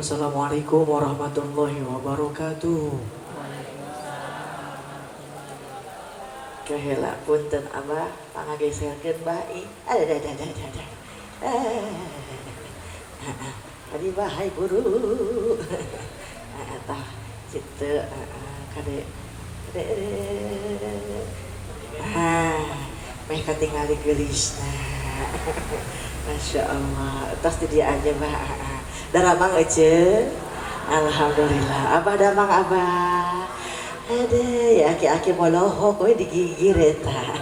Assalamualaikum warahmatullahi wabarakatuh. Kahela punten abah pangageserkeun bah ih. Ada. Tadi bahai buru. Tah kitu kade kade. Ah, meh katingali geulisna. Masya Allah, tos di dia aja bah. Daramang ece. Alhamdulillah. Abah damang abah. Ada ya aki-aki molohok we digigir eta.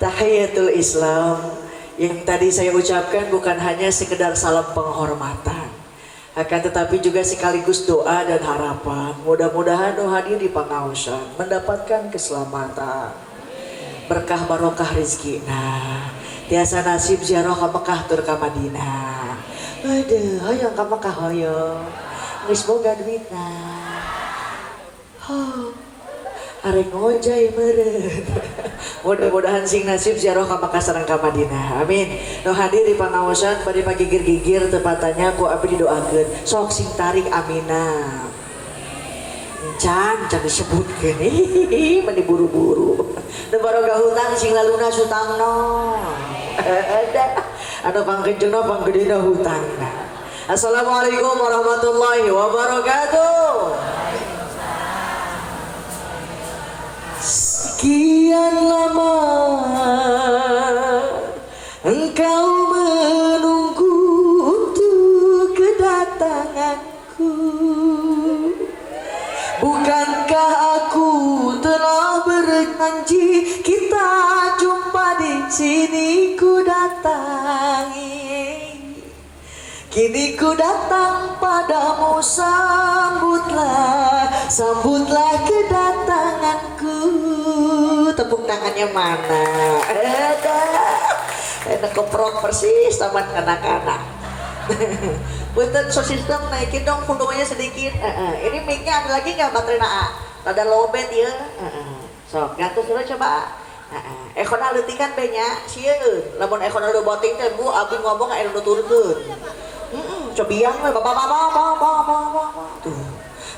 Tahiyatul Islam yang tadi saya ucapkan bukan hanya sekedar salam penghormatan, akan tetapi juga sekaligus doa dan harapan. Mudah-mudahan nu hadir di pangaosan mendapatkan keselamatan, berkah barokah rezeki. Nah, tiasa nasib ziarah ka Mekah tur ka Madinah. Aduh, hoyong ka Mekah hoyong. Geus boga duitna. Oh, arek ngojay meureun. Mudah-mudahan sing nasib ziarah ka Mekah sareng ka Madinah. Amin. Nu hadir di pangaosan bari pagigir-gigir tepatnya ku abdi didoakeun. Sok sing tarik amina. Can, can disebutkeun. Hihihi, meni buru-buru. Nu baroga hutang sing lalunas hutangna. Ada. Anu pangkencengna panggedena hutangna. Assalamualaikum warahmatullahi wabarakatuh. Sekian lama engkau menunggu untuk kedatanganku. Bukankah aku telah berjanji kita jumpa di sini, ku datangi. Kini ku datang padamu, sambutlah, sambutlah kedatanganku. Tepuk tangannya mana? Ada. Enak keprok persis taman kanak-kanak. Punten sound system naikin dong volumenya sedikit. Ini mic-nya ada lagi nggak baterai A? Ada lobet ya. Sok, gantus dulu coba. Ekona leutikan be nya, sieun. Lamun ekona lu boting teh Bu, abdi ngomong aya nu nuturkeun. Cobian we bapak bapak bapak bapak bapak. Tuh.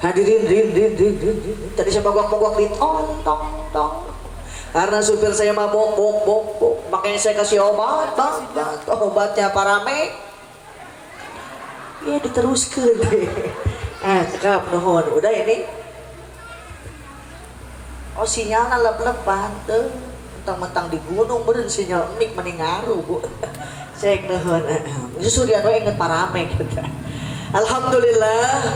Hadirin rin rin rin rin rin. Tadi saya mogok-mogok di tong tong tong. Karena supir saya mabok bok bok bok, makanya saya kasih obat, obat, obatnya paramek. Ya diteruskan deh. Ah, cekap nuhun. Udah ini. Oh, sinyalnya lep-lepan tuh. Mentang-mentang di gunung beureun sinyal mic meni ngaruh, Bu. Cek nuhun. Itu surian we inget paramek gitu. Alhamdulillah.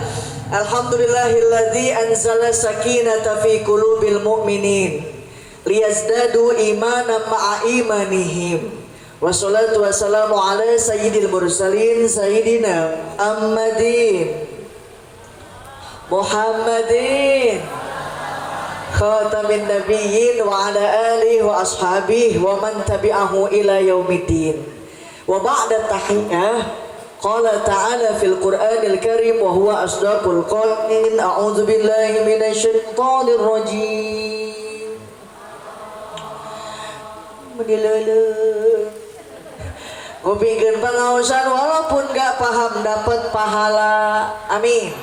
Alhamdulillahilladzi anzala sakinata fi qulubil mu'minin liyazdadu imanan ma'a imanihim. Wassalatu wassalamu ala sayyidil mursalin sayyidina Muhammadin Muhammadin khatamin nabiyyin wa ala alihi wa ashabihi wa man tabi'ahu ila yaumiddin. Wa ba'da tahiyyah qala ta'ala fil Qur'anil Karim wa huwa asdaqul qailin, a'udzu billahi minasyaitonir rajim. Menilele. Kupingkeun pangaosan walaupun gak paham dapat pahala. Amin.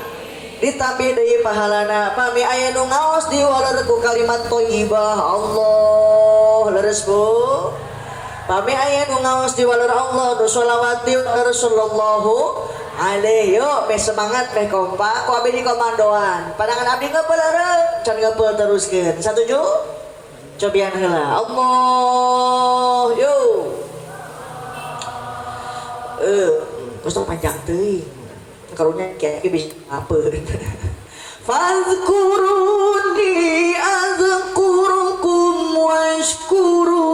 Ditambih deui pahalana pami aya nu ngaos diwaler ku kalimat thayyibah. Allah leres Bu. Pami aya nu ngaos diwaler Allah nu sholawat diwaler sallallahu alaihi. Yo meh semangat meh kompak ku abdi di komandoan. Pandangan abdi ngepeul eureun can ngepeul teruskeun. Satuju? Cobian heula. Allah yo. Terus panjang teuing. Karunya kiai bisa apa? Fadhkuruni azkurukum washkuruli.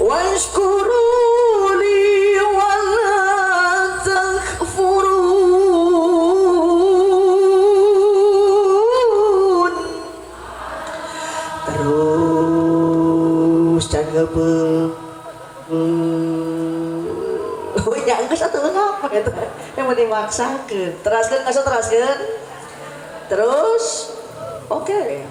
Washkuruli wala takfurun. Terus jangan ngepeul. Oh nya geus atuh ngapa eta? Yang mau dimaksakeun. Teraskeun geus teraskeun. Terus oke. Okay.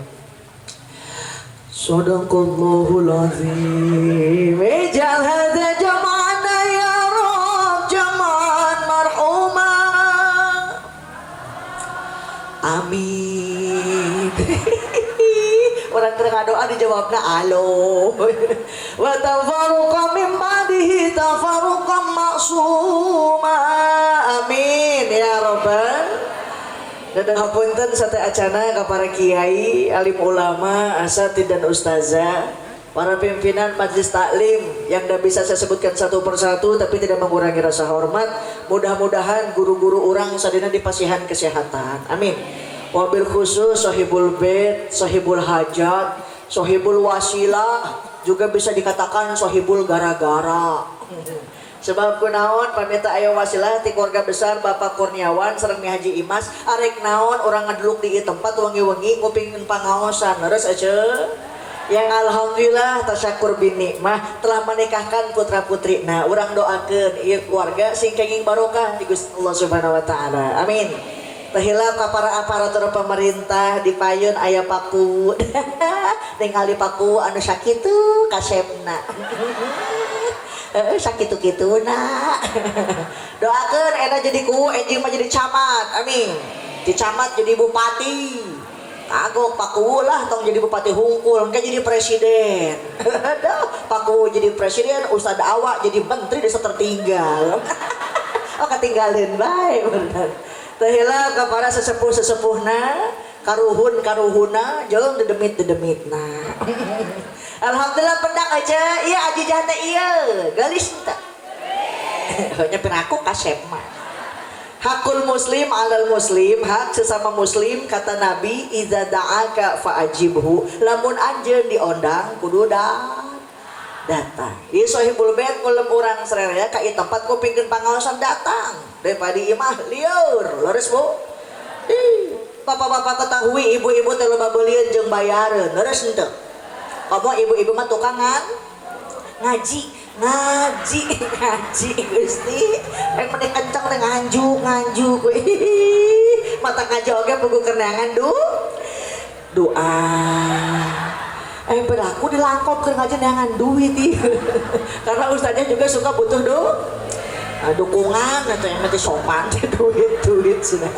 Sadaqallahul azim. Ij'al hadza jama'ana ya Rabb jama'an marhuma. Amin. Orang keur ngadoa dijawabna alo. Wa tafarruqa min ba'dihi tafarruqan ma'suma. Amin ya rabbal. Dan hapunten sateuacana ka para kiai, alim ulama, asatid dan ustazah, para pimpinan majelis taklim yang tidak bisa saya sebutkan satu persatu tapi tidak mengurangi rasa hormat. Mudah-mudahan guru-guru urang sadina dipasihan kesehatan. Amin. Wabil khusus sahibul bait, sahibul hajat, sahibul wasilah, juga bisa dikatakan sahibul gara-gara. Sebab kunaon pamita aya wasilah ti keluarga besar Bapak Kurniawan sareng Mi Haji Imas, arek naon urang ngadeluk di ieu tempat wengi-wengi ngupingkeun pangaosan, leres aja. Yang alhamdulillah tasyakur bin nikmah telah menikahkan putra putri. Nah, urang doakeun ieu keluarga sing kenging barokah di Gusti Allah Subhanahu wa taala. Amin. Teu hilap ka para aparatur pemerintah di payun aya paku. Ningali paku anu sakitu kasepna. Sakitu-kituna. Doakeun enak jadi ku enjing mah jadi camat. Amin. Di camat jadi bupati. Kagok Paku lah tong jadi bupati hungkul, engke jadi presiden. Dah, Paku jadi presiden, Ustad Awa jadi menteri desa tertinggal. Oh, ketinggalin bae bener. Teu hilap ka para sesepuh-sesepuhna, karuhun-karuhuna, jeung dedemit-dedemitna. Alhamdulillah pendak aja, iya ajijah teh iya, gelis teh. Nya piraku kasep mah. Hakul muslim alal muslim, hak sesama muslim kata Nabi, iza da'aka fa'ajibhu. Lamun anjeun diondang kudu datang. Ieu sahibul bait ngulem urang sararea ka ieu tempat kupingkeun pangaosan datang. Daripada imah lieur, leres Bu? Ih, bapak-bapak ketahui ibu-ibu teh loba beulieun jeung bayareun, leres henteu? Komo ibu-ibu mah tukangan ngaji, ngaji, ngaji Gusti. Yang meni kenceng teh nganjuk, nganjuk. Mata ngaji oge pugu kerenangan du. Doa. Perilaku dilangkop keur ngaji neangan duit ieu. Karena ustaznya juga suka butuh dukungan atau yang nanti sopan duit duit sudah.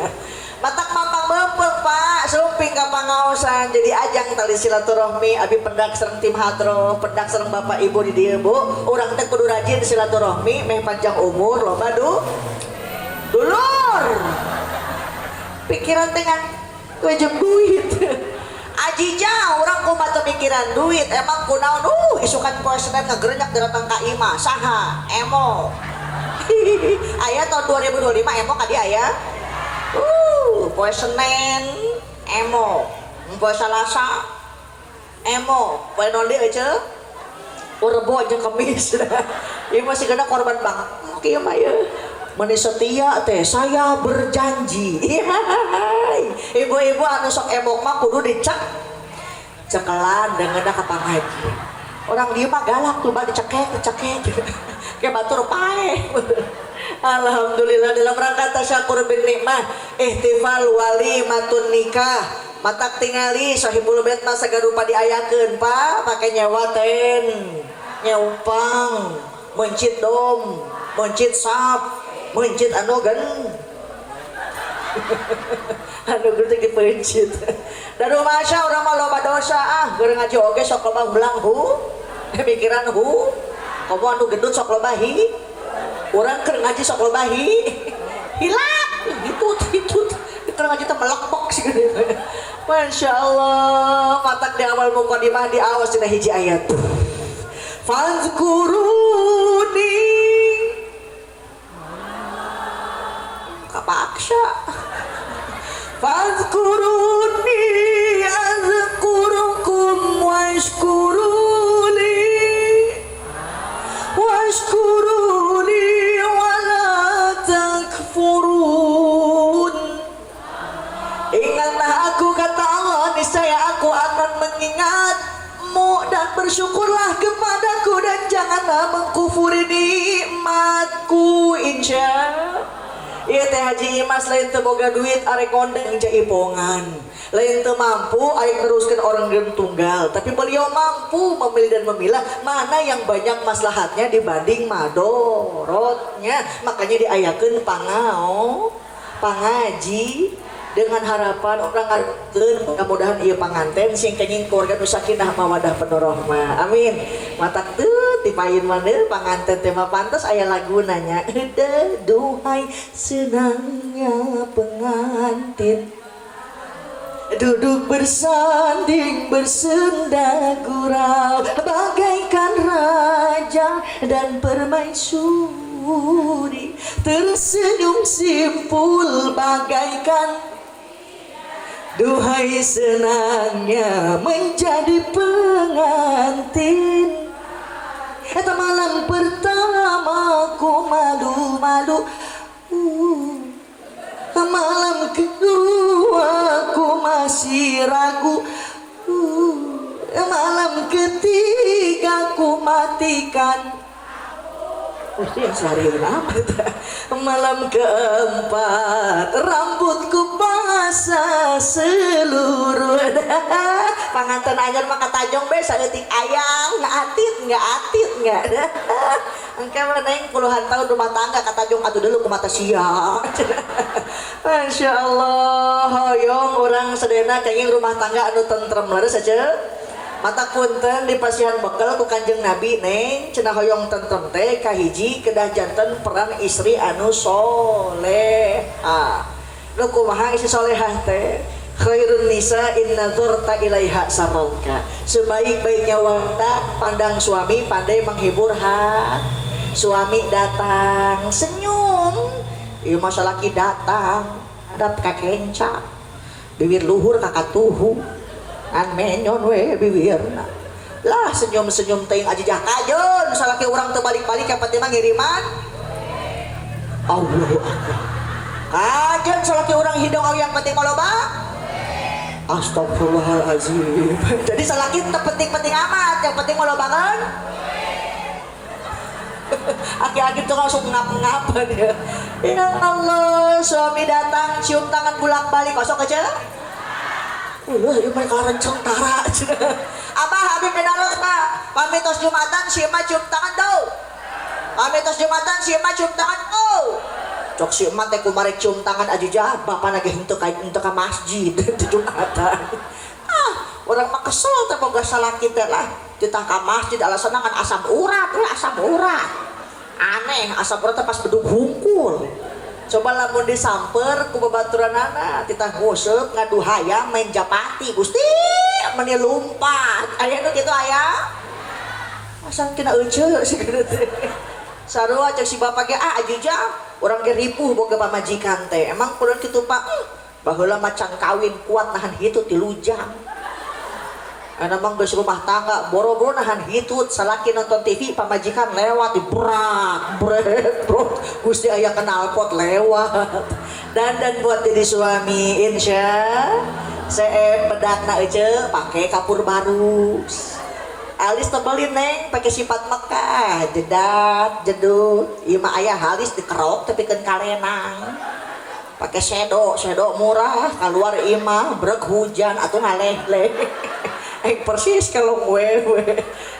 Matak mampang mempeng Pak, sumping ka pangaosan jadi ajang tali silaturahmi abi pendak sareng tim hadroh, pendak sareng bapak ibu di dieu Bu. Urang teh kudu rajin silaturahmi meh panjang umur loba du. Dulur. Pikiran teh ngan we jeung duit. Ajija urang kumaha teu mikiran duit, emang kunaon isukan poe Senin ngagerenyak datang ka imah saha? Emo. Aya tahun 2025 emo ka dieu aya. Poe Senin emo, poe Salasa emo, poe naon deui ece? Rebo jeung Kemis. Ieu masih kena korban banget. Kieu mah ieu. Meni setia teh saya berjanji. Ibu-ibu anu sok emok mah kudu dicek cekelan dengan ka pangaji. Orang dieu mah galak tuh dicekek dicekek. Kayak batur pae. Alhamdulillah dalam rangka tasyakur bin nikmah ihtifal walimatun nikah. Matak tingali sahibul bait mah sagarupa diayakeun Pak, pake nyewa ten, nyeupang, mencit dom, mencit sap, mencit anu gen. Anu gede dipencit. Dan rumah urang mah loba dosa ah, keur ngaji oge sok loba belang hu, mikiran hu. Komo anu gendut sok loba hi. Urang keur ngaji sok loba hi. Hilap gitu gitu. Keur ngaji teh melekbok sih gitu. Masya Allah, matak di awal mukadimah di awas dina hiji ayat. Fazkuruni kapaksa. Fazkuruni azkurukum washkuruli washkuruli wala takfurun. Ingatlah aku kata Allah, niscaya aku akan mengingatmu dan bersyukurlah kepadaku dan janganlah mengkufuri nikmatku. Insya ya Teh Haji Imas lain teu boga duit arek ngondang jaipongan, lain teu mampu arek teruskan orang tunggal, tapi beliau mampu memilih dan memilah mana yang banyak maslahatnya dibanding madorotnya. Makanya diayakeun pangaji dengan harapan orang ngakeun mudah-mudahan ieu panganten sing kenging keluarga nu sakinah mawadah penuh rahmah, amin. Matak teu tipain mana panganten teh mah pantes aya laguna nya, duhai senangnya pengantin duduk bersanding bersenda gurau bagaikan raja dan permaisuri, tersenyum simpul bagaikan, duhai senangnya menjadi pengantin. Eta malam pertama ku malu-malu, malam kedua ku masih ragu, malam ketiga ku matikan. Gusti yang seharian amat. Malam keempat rambutku basah seluruh. Panganten anyar maka tajong be saeutik ayang nggak atit nggak atit nggak. Engke mah neng puluhan tahun rumah tangga katajong atuh dulu ku mata sia. Masya Allah, hoyong urang sadayana kenging rumah tangga anu tentrem, leres aja. Mata punten di pasihan bekal ku Kanjeng Nabi, neng, cenah hoyong tentrem teh kahiji kedah janten peran istri anu soleha. Nu kumaha istri solehah teh? Khairun nisa in nazarta ilaiha sarauka. Sebaik-baiknya wanita pandang suami pandai menghibur hati. Suami datang senyum, ieu mah salaki datang hadap ka kenca. Bibir luhur kakatuhu. An menyon we bibirna. Lah senyum-senyum teuing ajijah kajeun salaki urang teu balik-balik ka penting mah ngiriman. Allahu Akbar. Kajeun salaki urang hidung yang penting mah loba. Astagfirullahalazim. Jadi salaki teu penting-penting amat, yang penting mah loba kan? Aki-aki tuh langsung ngap-ngap ya. Ya Allah, suami datang cium tangan bolak-balik kosong aja. Ulah, ieu mereka renceng tara. Abah abi benaros Pak. Pamit tos Jumatan si emak cium tangan tuh. Pamit tos Jumatan si emak cium tangan tuh. Cok si emak teh kumarek cium tangan ajijah, bapak lagi henteu ka henteu ka masjid di Jumatan. Ah, urang mah kesel teh boga salaki teh lah. Titah ka masjid alasanna ngan asam urat, we asam urat. Aneh, asam urat teh pas bedug hungkul. Coba lamun disamper ku babaturanana titah nguseup ngadu hayam main japati, Gusti meni lumpat. Aya nu kitu aya? Asal tina euceu si teh. Sarua cek si bapak ge, ah ajijah urang ge ripuh boga pamajikan teh. Emang kudu kitu Pak? Baheula mah can kawin kuat nahan hitut 3 jam. Ana mah geus rumah tangga boro-boro nahan hitut, salaki nonton TV pamajikan lewat dibrak bret bro Gusti aya knalpot lewat. Dan buat jadi suami insya seep bedakna ece pakai kapur baru, alis tebelin neng pakai sifat Mekah jedat jedut. Ieu mah aya halis dikerok tapi keun kalenang pakai sedo sedo murah keluar imah brek hujan atau ngaleh-leh. Persis kalau gue,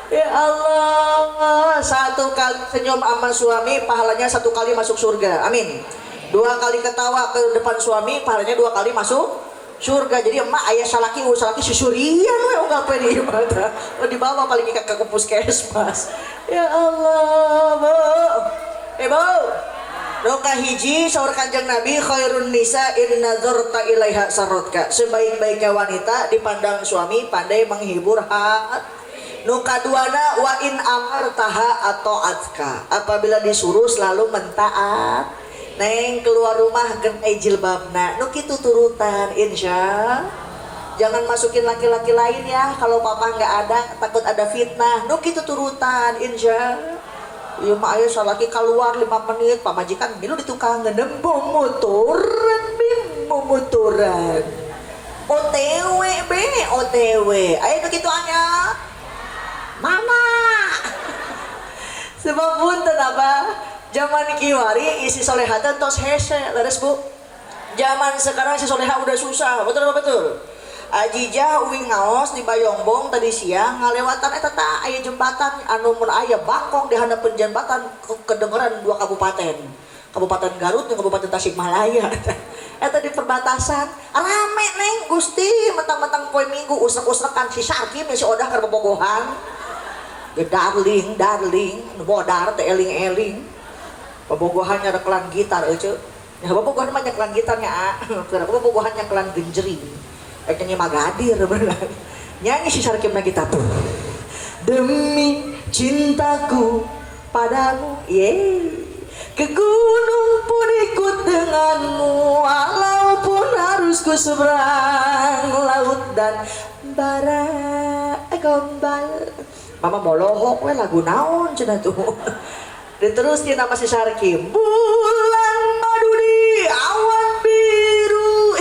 ya Allah, satu kali senyum sama suami pahalanya 1 kali masuk surga, amin. 2 kali ketawa ke depan suami pahalanya 2 kali masuk surga. Jadi emak ayah salaki salaki susurian we unggal poe di ibadah. Oh, dibawa paling ke puskesmas. Ya Allah, Bu. Bu. Nu kahiji saur Kanjeng Nabi khairun nisa in nazarta ilaiha sarrotka. Sebaik-baiknya wanita dipandang suami pandai menghibur hati. Nu kaduana wa in amartaha atau atka. Apabila disuruh selalu mentaat. Neng keluar rumah genai jilbabna. Nu kitu turutan insya. Jangan masukin laki-laki lain ya kalau papa nggak ada, takut ada fitnah. Nu kitu turutan insya. Ieu mah aya salaki keluar 5 menit pamajikan milu di tukang nembong motoran bimbo motoran. OTW be OTW. Aya nu kitu anya. Mana? Sebab punten apa? Zaman kiwari isi solehatan tos hese, leres bu. Zaman sekarang si soleha udah susah, betul apa betul? Ajijah uing ngaos di Bayongbong tadi siang ngalewatan eta tah aya jembatan anu mun aya bangkong di handapeun jembatan kedengeran dua kabupaten. Kabupaten Garut dan Kabupaten Tasikmalaya. Eta di perbatasan rame neng Gusti mentang-mentang poe Minggu usrek-usrekan si Sarkim si Odah keur bobogohan. Ya darling, darling, nu bodar teh eling-eling. Bobogohannya rekelan gitar euceu. Ya bobogohan mah nyekelan gitarnya a. Keur bobogohan nyekelan genjering. Rek nyanyi magadir bener. Nyanyi si Sarkim na gitar. Demi cintaku padamu, ye. Ke gunung pun ikut denganmu, walaupun harus ku seberang laut dan bara gombal. Mama molohok we lagu naon cenah tuh. Diterusin sama si Sarkim. Bulan madu di awan biru,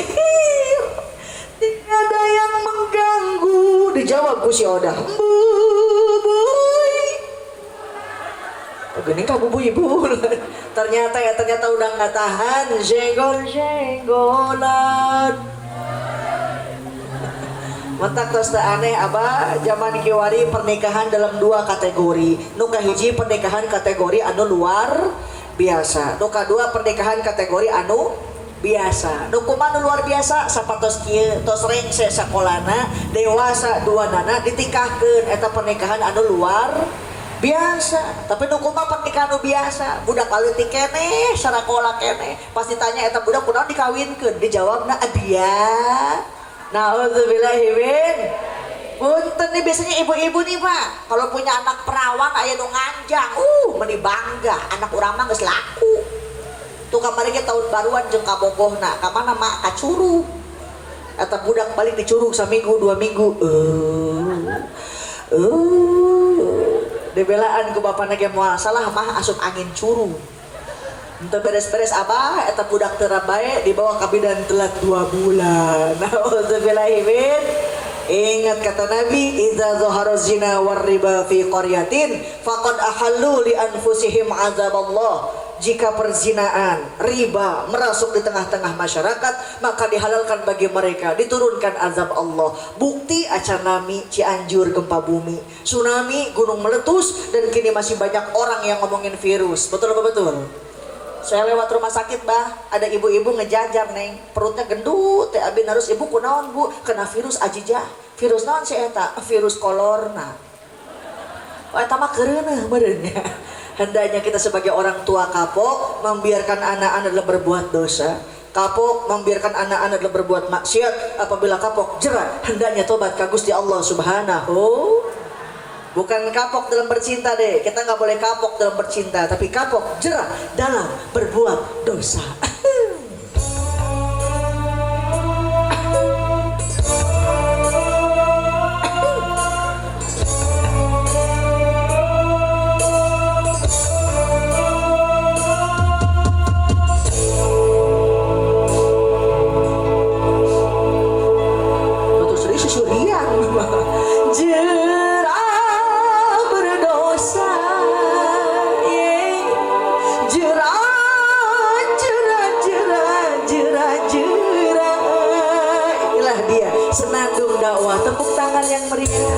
tiada yang mengganggu. Dijawab ku si Odah. Bubuy. Gini kah bubu ibu? Ternyata ya, ternyata udah nggak tahan. Jenggol jenggolan. Mentak tos teu aneh abah zaman kiwari pernikahan dalam dua kategori. Nu kahiji pernikahan kategori anu luar biasa. Nu kadua pernikahan kategori anu biasa. Nu kumaha nu luar biasa sapatos kieu tos rengse sakolana dewasa duanana ditikahkeun eta pernikahan anu luar biasa. Tapi nu kumaha pernikahan nu biasa budak aleutik keneh sarakola keneh pasti tanya eta budak kunaon dikawinkeun dijawabna abia. Nauzubillahi min. Punten nih biasanya ibu-ibu nih Pak, kalau punya anak perawan aya nu nganjang, meni bangga anak urang mah geus laku. Tuh kamari ge tahun baruan jeung kabogohna, ka mana mak ka Curug. Eta budak balik di Curug saminggu 2 minggu. Dibelaan ku bapana ge moal salah mah asup angin curug. Untuk beres-beres abah, eta budak teu bae dibawa ka bidan telat 2 bulan. Nauzubillahi min. Ingat kata Nabi, idza zahara zina war riba fi qaryatin faqad ahallu li anfusihim azaballah. Jika perzinaan, riba merasuk di tengah-tengah masyarakat, maka dihalalkan bagi mereka, diturunkan azab Allah. Bukti acanami Cianjur gempa bumi, tsunami, gunung meletus, dan kini masih banyak orang yang ngomongin virus. Betul apa betul? Saya lewat rumah sakit bah, ada ibu-ibu ngejajar neng, perutnya gendut, teh abi harus ibu kunaon bu, kena virus ajijah, virus naon si eta, virus kolorna. Oh eta mah keureuneuh meureunnya. Hendaknya kita sebagai orang tua kapok membiarkan anak-anak dalam berbuat dosa, kapok membiarkan anak-anak dalam berbuat maksiat. Apabila kapok jera, hendaknya tobat ka Gusti Allah Subhanahu. Bukan kapok dalam bercinta deh, kita nggak boleh kapok dalam bercinta, tapi kapok jera dalam berbuat dosa. Betul serius surian. Jera berdosa, jera jera jera jera jera. Inilah dia senandung dakwah. Tepuk tangan yang meriah.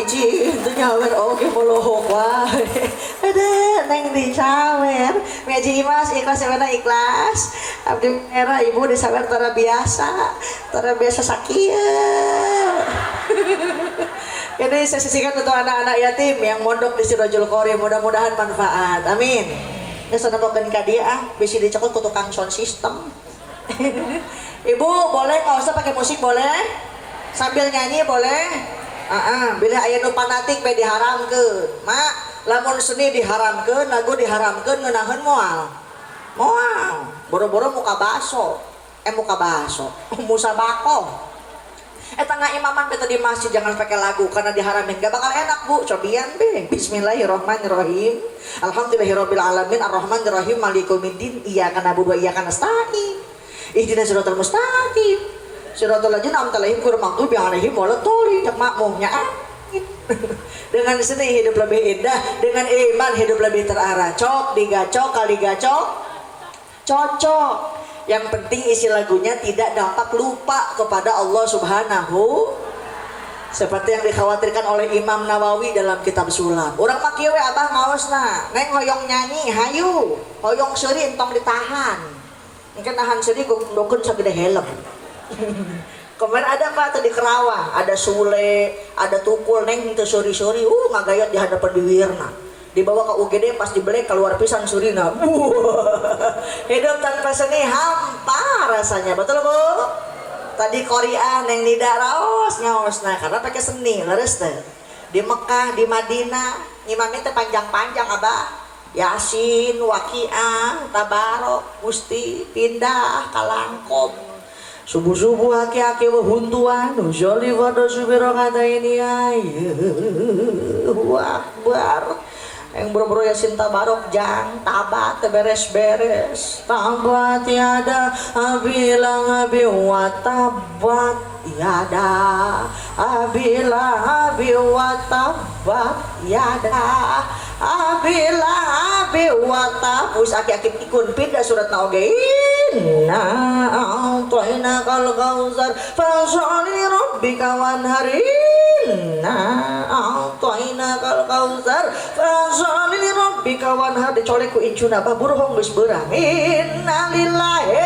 micin teu nyawer oge molohok wae. Ada neng disawer. Ngaji Imas ikhlas ya ikhlas. Abdi merah ibu disawer tara biasa sakieu. Ini saya sisihkan untuk anak-anak yatim yang mondok di Sirajul Qori, mudah-mudahan manfaat. Amin. Ya sana bokeun ka dieu ah, bisi dicokot ku tukang sound system. Ibu boleh nggak usah pakai musik boleh? Sambil nyanyi boleh? Bila aya nu fanatik be diharamkeun. Mak, lamun seni diharamkeun, lagu diharamkeun ngeunaheun moal. Moal. Boro-boro muka baso. Muka baso. Musabaqoh. Eta ngaimaman beta di masjid jangan pakai lagu karena diharamin, gak bakal enak bu. Cobian be. Bismillahirrahmanirrahim. Alhamdulillahirabbil alamin arrahmanirrahim maliki yaumiddin iyyaka na'budu wa iyyaka nasta'in. Ihdinas siratal mustaqim. Siratal ladzina an'amta 'alaihim ghairil maghdubi 'alaihim waladdallin. Cek makmumnya amin. Dengan seni hidup lebih indah, dengan iman hidup lebih terarah. Cok digacok kali gacok cocok. Yang penting isi lagunya tidak dampak lupa kepada Allah Subhanahu, seperti yang dikhawatirkan oleh Imam Nawawi dalam kitab Sulam. Urang mah kieu we abah ngaosna, neng hoyong nyanyi hayu, hoyong seuri entong ditahan. Mungkin nahan seuri gondokeun sagede helm. Kemarin ada pak tuh di Kerawang, ada Sule, ada Tukul, neng teu seuri-seuri, ngagayot di hadapan bibirna. Dibawa ke UGD pas dibelek keluar pisan surina. Hidup tanpa seni hampa rasanya, betul bu? Tadi Korea neng nida raos ngaos, nah karena pakai seni, leres teh. Di Mekah, di Madinah, ngimami teh panjang-panjang abah. Yasin, Waqiah, Tabarok, Gusti pindah kalangkob. Subuh-subuh aki-aki wehuntuan, usolli fardhu subhi ini Allahu Akbar. Yang boro-boro Yasin Tabarok jang tabat beres-beres tabat tiada bilang abi wa tabat yada abila abi wa tabat yada abila abi wa tabus aki-aki pikun pindah surat na oge inna a'tainakal kautsar fasholli li rabbika wanhar inna a'tainakal kautsar fasholli li rabbika wanhar dicolek ku incuna bah buruhong geus beurang innalillahi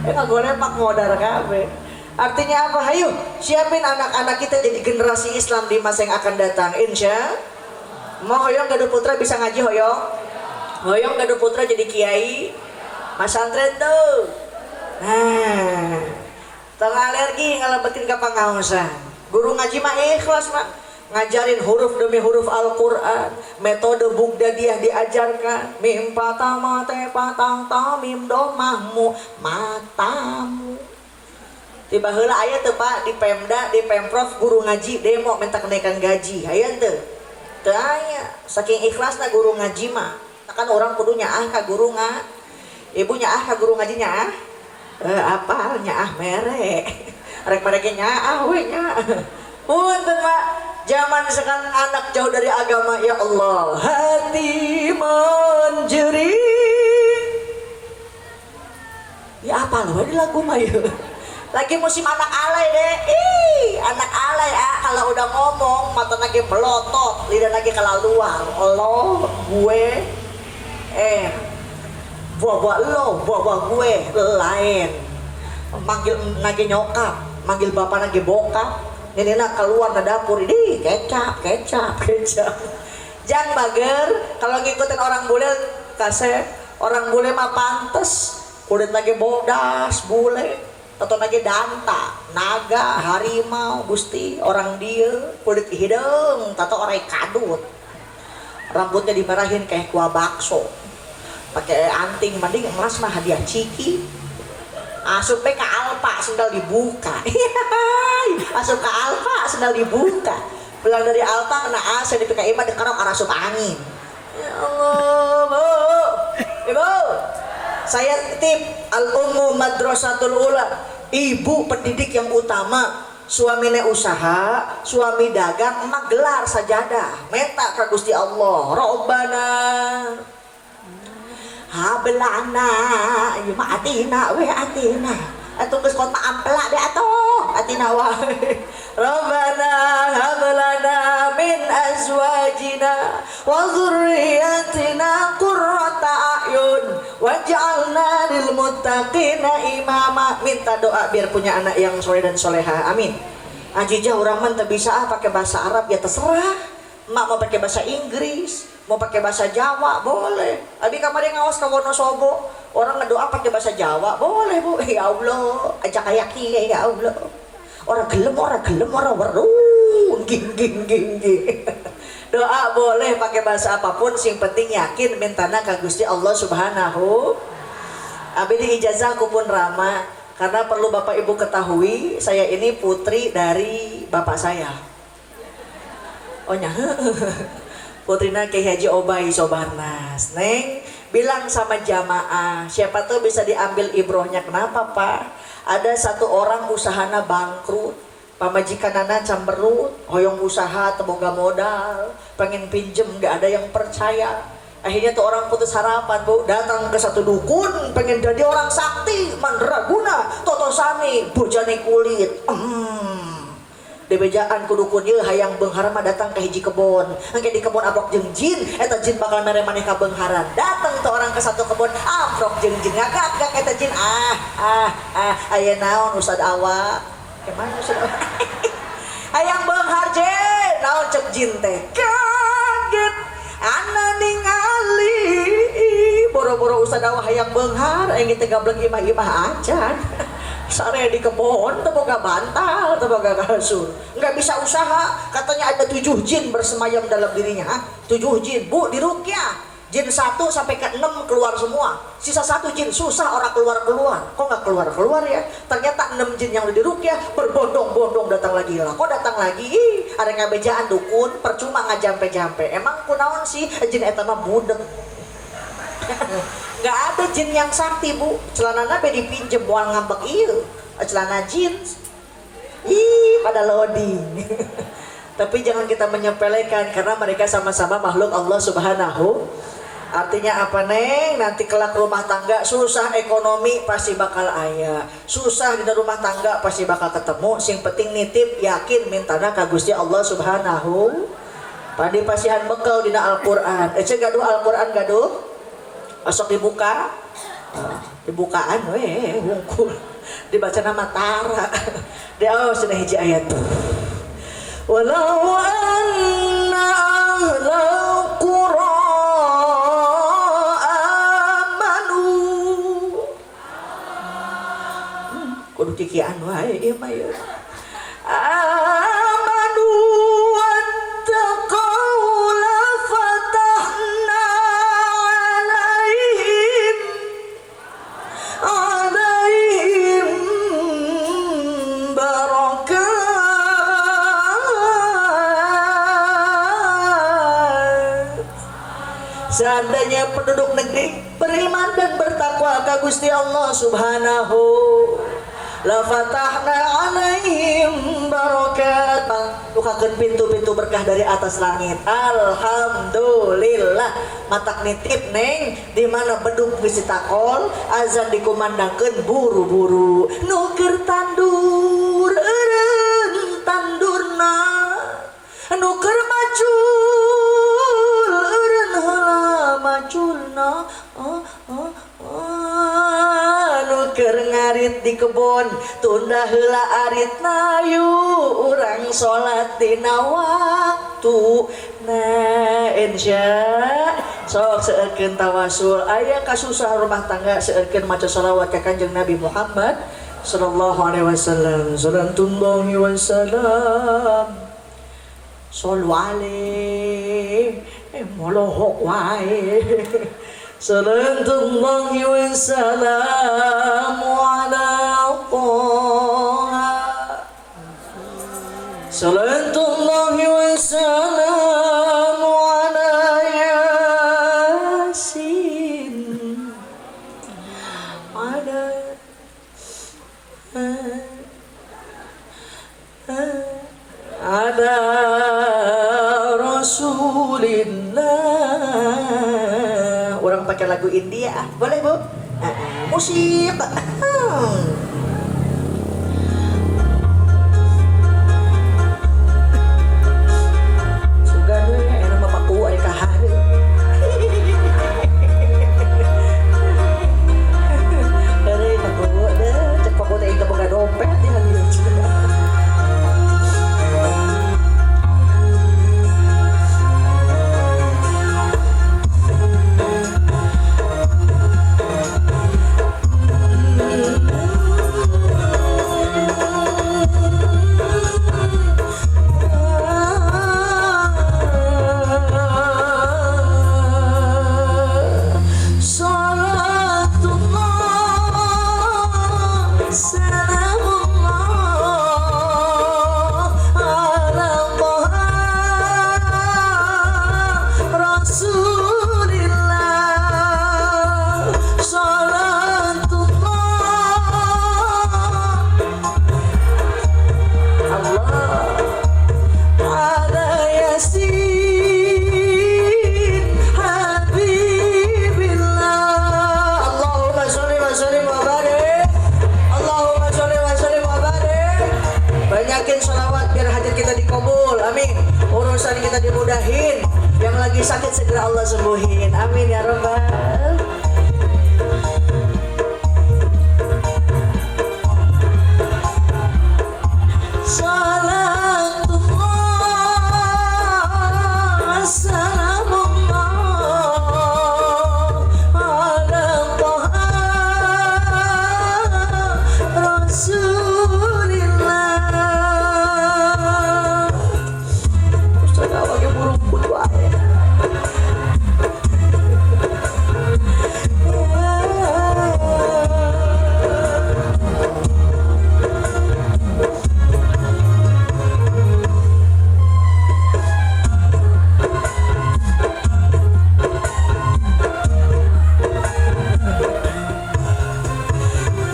ngagolepak modar kabeh. Artinya apa? Hayu siapin anak-anak kita jadi generasi Islam di masa yang akan datang. Insya mau hoyong gaduh putra bisa ngaji hoyong, hoyong gaduh putra jadi kiai masantren tuh. Nah, tong alergi ngalebetin ka pangaosan. Guru ngaji mah ikhlas mah ngajarin huruf demi huruf Al-Quran, metode Bugdadiah diajarkan, mim patah te patah ta mim domahmu matamu. Tiba heula aya teu Pak di Pemda, di Pemprov guru ngaji demo minta kenaikan gaji, aya teu? Teu aya. Saking ikhlasna guru ngaji mah. Kan orang kudu nyaah ka guru nga. Ibu nyaah ka guru ngaji nyaah? Apal nyaah mere. Rek mereka nyaah we nya. Punten Pak, zaman sekarang anak jauh dari agama, ya Allah, hati menjerit. Ya apa loh ini lagu mah ya. Lagi musim anak alay deh. Ih, anak alay ah kalau udah ngomong mata lagi melotot, lidah lagi keluar. Allah, gue buah-buah lo, buah-buah gue lain. Manggil nage nyokap, manggil bapak nage bokap. Ini nak keluar ke dapur, ini kecap, kecap, kecap. Jangan bager, kalau ngikutin orang bule kasep, orang bule mah pantes, kulit lagi bodas, bule, atau lagi danta, naga, harimau, gusti, orang dia, kulit hidung, tato orang kadut, rambutnya dimerahin kayak kuah bakso, pakai anting, mending emas mah hadiah ciki. Asup ke Alfa sendal dibuka. Asup ke Alfa sendal dibuka. Pulang dari Alfa kena AC di PKI mah dikerok arah asup angin. Ya Allah, Bu. Ibu. Saya titip al-ummu madrasatul ula. Ibu pendidik yang utama. Suaminya usaha, suami dagang, emak gelar sajadah. Menta ka Gusti Allah. Robbana hablana ieu mah atina we atina atuh geus kota ampela deh atuh. atina wae. Rabbana hab lana min azwajina wa dzurriyyatina qurrata a'yun waj'alna lil muttaqina imama. Minta doa biar punya anak yang soleh dan soleha. Amin. Ajijah urang mah teu bisa ah pakai bahasa Arab, ya terserah. Mak mau pakai bahasa Inggris, mau pakai bahasa Jawa boleh. Abi kemarin ngawas ke Wonosobo, orang ngedoa pakai bahasa Jawa boleh, Bu. Ya Allah, aja kayak kiye ya Allah. Ora gelem, ora gelem, ora weruh. Ging ging ging ging. Doa boleh pakai bahasa apapun, sing penting yakin mintana ka Gusti Allah Subhanahu. Abi di ijazah aku pun rama karena perlu Bapak Ibu ketahui, saya ini putri dari bapak saya. Oh nya, putrina Kiai Haji Obay Sobarnas. Neng, bilang sama jamaah, siapa tuh bisa diambil ibrohnya. Kenapa, Pak? Ada satu orang usahana bangkrut, pamajikanana camberut, hoyong usaha teu boga modal, pengen pinjem nggak ada yang percaya. Akhirnya tuh orang putus harapan, Bu, datang ke satu dukun, pengen jadi orang sakti, mandraguna, totosani, bojone kulit. Dibejaan ku dukun ieu hayang beunghar mah datang ke hiji kebon. Engke di kebon amprok jeung jin, eta jin bakal mere maneh kabeungharan. Datang tuh orang ke satu kebon, amprok jeung jin, ngagak eta jin, ah ah ah, aya naon Ustad Awa? Kemana Ustad Awa? Hayang beunghar jin, naon cek jin teh? Kaget ana ningali boro-boro Ustad Awa hayang beunghar, aing teh gablek imah-imah acan. Sare di kebon, teu boga bantal, teu boga kasur. Nggak bisa usaha, katanya ada 7 jin bersemayam dalam dirinya. Hah? 7 jin, Bu, dirukyah. Jin 1 sampai ke 6 keluar semua. Sisa 1 jin susah orang keluar-keluar. Kok nggak keluar-keluar ya? Ternyata 6 jin yang udah dirukyah berbondong-bondong datang lagi lah. Kok datang lagi? Ih, ada ngabejaan dukun, percuma ngajampe-jampe. Emang kunaon sih jin eta mah budek. Nggak ada jin yang sakti, Bu. Celanana be dipinjem moal ngambek ieu. Celana jeans. Ih, pada loading. Tapi jangan kita menyepelekan karena mereka sama-sama makhluk Allah Subhanahu. Artinya apa, Neng? Nanti kelak rumah tangga susah ekonomi pasti bakal aya. Susah di rumah tangga pasti bakal ketemu. Sing penting nitip yakin mintana ka Gusti Allah Subhanahu. Padi pasihan bekal dina Al-Qur'an. Ece gaduh Al-Qur'an gaduh? Osok dibuka, dibukaan we wungkul, dibaca nama tara dia, oh sudah hiji ayat tuh. Walau anna ahlal qura amanu, kudu kikian wae ieu mah ieu, amanu wattaqau la fatahna alaihim alaihim barakat. Seandainya penduduk negeri beriman dan bertakwa ke Gusti Allah Subhanahu, la fatahna alaihim barakat, bukakeun pintu-pintu berkah dari atas langit. Alhamdulillah. Matak nitip, Neng, di mana beduk geus ditakol, azan dikumandangkeun, buru-buru. Nu keur tandur eureun tandurna, nu keur macul eureun heula maculna, oh, oh, oh. Nu keur ngarit di kebon tunda heula aritna, yuk urang salat dina waktu. Nah, insya sok seueurkeun tawasul, aya kasusah rumah tangga seueurkeun maca salawat ka Kanjeng Nabi Muhammad sallallahu alaihi wasallam. Salatullahi wasallam. Sallu alaihi, molohok wae. Salatullahi wassalamu ala Taha. Salatullahi wassalamu ala Yasin. Ala ala Rasulillah. Orang pakai lagu India, boleh, Bu? Musik. dimudahin, yang lagi sakit segera Allah sembuhin. Amin ya robbal. Salatullah, salamullah ala Toha Rasulillah. Ustaz awaknya burung pun wae.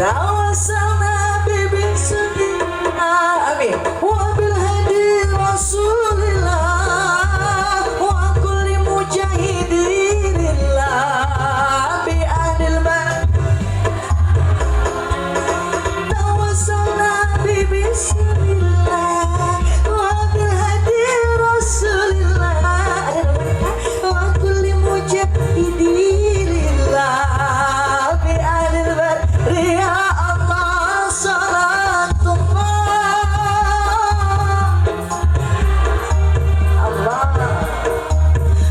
Tawassalna bi amin wa bil hadi Rasulillah wa kulli mujahidinillah bi ahlil bait. Tawassalna bi bismillah wa bil hadi Rasulillah wa kulli mujahidinillah bi ahlil bait. Ya Allah, salatullah Allah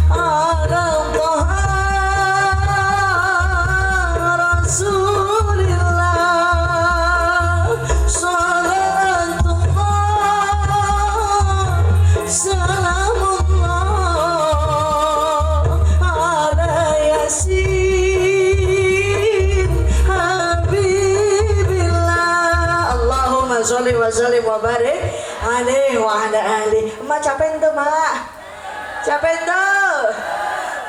ala Toha Rasulillah, salatullah, salamullah ala Yasin Habibillah. Allahumma sholli wa sallim wa barik alaihi wa ala alihi. Emak capek ente, Mak? Capek ente?